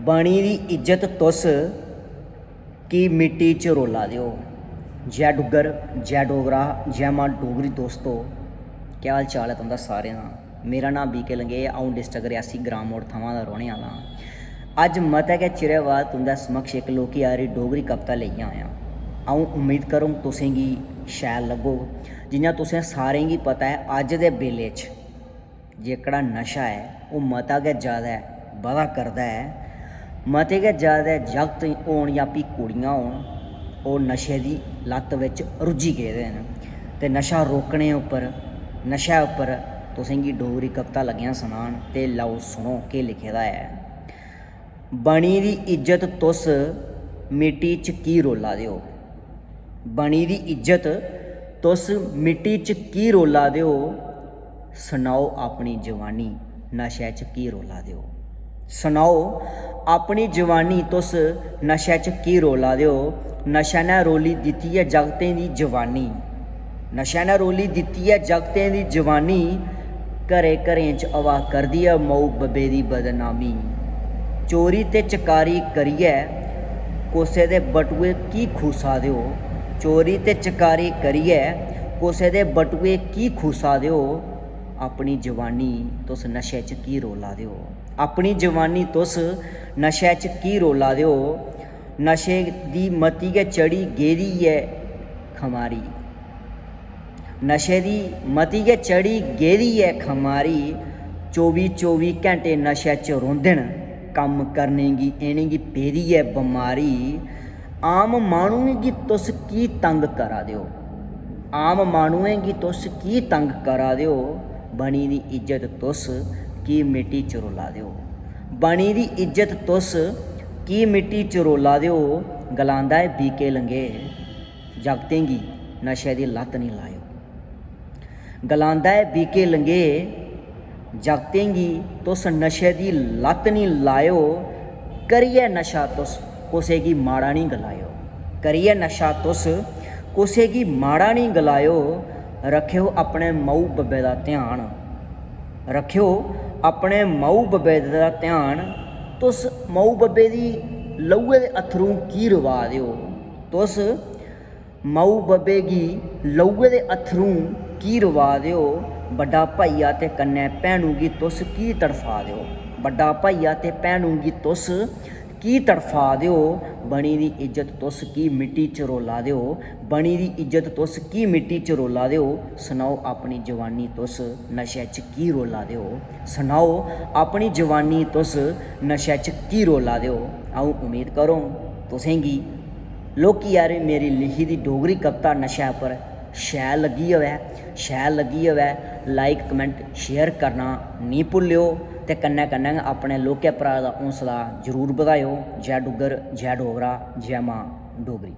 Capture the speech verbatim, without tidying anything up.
बनी दी इज्जत तुस की मिट्टी च रोला दे ओ। जै डुग्गर, जै डोगरा, जै मां डोगरी। दोस्तो, केह् हाल चाल ऐ तुं'दा सारें दा? मेरा नांऽ बी के लंगेह, अ'ऊं डिस्ट्रिक्ट रियासी ग्राम मोड़ थमां दा रौह्ने आह्ला आं। अज्ज मते गै चिरै बाद तुं'दे समक्ष इक लौह्की हारी डोगरी कविता लेइयै आया। अ'ऊं उम्मीद करङ तुसें गी शैल लग्गोग। जि'यां तुसें सारें गी पता ऐ, अज्ज दे बेल्ले च जेह्कड़ा नशा ऐ, ओह् मता गै जैदा बधा करदा ऐ। मते गै जैदा जागत होन जां फ्ही कुड़ियां होन, ओह् नशे दी लत्त बिच रुज्झी गेदे न। ते नशा रोकने उप्पर, नशे उप्पर तुसें गी डोगरी कविता लग्गेआं सनान, ते लैओ सुनो केह् लिखे दा ऐ। बनी दी इज्जत तुस मिट्टी च की रोला दे ओ? बनी दी इज्जत तुस मिट्टी च की रोला दे ओ? सनाओ अपनी जवानी नशे च की रोला दे ओ? सनाओ अपनी जवानी तुस नशे च की रोला दे ओ? नशे ने रोली दित्ती ऐ जागतें दी जवानी, नशे ने रोली दित्ती ऐ जागतें दी जवानी। घरें घरें च हवा करदी ऐ मऊ बब्बे दी बदनामी। चोरी ते चकारी करियै कुसै दे बटुए की खूसा दे ओ? चोरी ते चकारी करियै कुसै दे बटुए की खूसा दे ओ? अपनी जवानी तुस नशे च की रोला दे ओ? अपनी जवानी तुस नशे च की रोला दे ओ? नशे दी मती गै चढ़ी गेदी ऐ खमारी। नशे दी मती गै चढ़ी गेदी ऐ खमारी। चौबी चौबी घैंटे नशे च रौंह्दे न, कम्म करने गी इ'नेंगी पेदी ऐ बमारी। आम माह्नुएं गी तुस की तंग करा दे ओ? आम माह्नुएं गी तुस की तंग करा दे ओ? बनी दी इज्जत तुस की मिट्टी च रुला दे ओ? बनी दी इज्जत तुस की मिट्टी च रुला दे ओ? गलांदा ऐ बी के लंगेह, जागतें गी नशे दी लत्त निं लाएओ। गलांदा ऐ बी के लंगेह, जागतें गी तुस नशे दी लत्त निं लाएओ। करियै नशा तुस कुसै गी माड़ा निं गलाएओ। करियै नशा तुस कुसै गी माड़ा निं गलाएओ। रक्खेओ अपने माऊ बब्बै दा ध्यान, रक्खेओ अपने माऊ बब्बै दा ध्यान। तुस माऊ बब्बै दी लहूए दे अत्थरूं की रोआ दे ओ? तुस माऊ बब्बै गी लहूए दे अत्थरूं की रोआ दे ओ? बड्डा भाइया ते कन्नै भैनू गी तुस की तड़फा दे ओ? बड्डा भाइया ते भैनू गी तुस की तड़फा दे ओ? बनी दी इज्जत तुस की मिट्टी च रोला दे ओ? बनी दी इज्जत तुस की मिट्टी च रोला दे ओ? सनाओ अपनी जवानी तुस नशे च की रोला दे ओ? सनाओ अपनी जवानी तुस नशे च की रोला दे ओ? अ'ऊं उम्मीद करङ तुसें गी लौह्की हारी मेरी लिखी दी डोगरी कविता नशे पर शैल लग्गी होऐ। शैल लग्गी होऐ, लाइक, कमेंट, शेयर करना निं भुल्लेओ ते कन्नै कन्नै गै अपने लौह्के भ्राऽ दा हौसला जरूर बधाएओ। जै डुग्गर, जै डोगरा, जै मां डोगरी।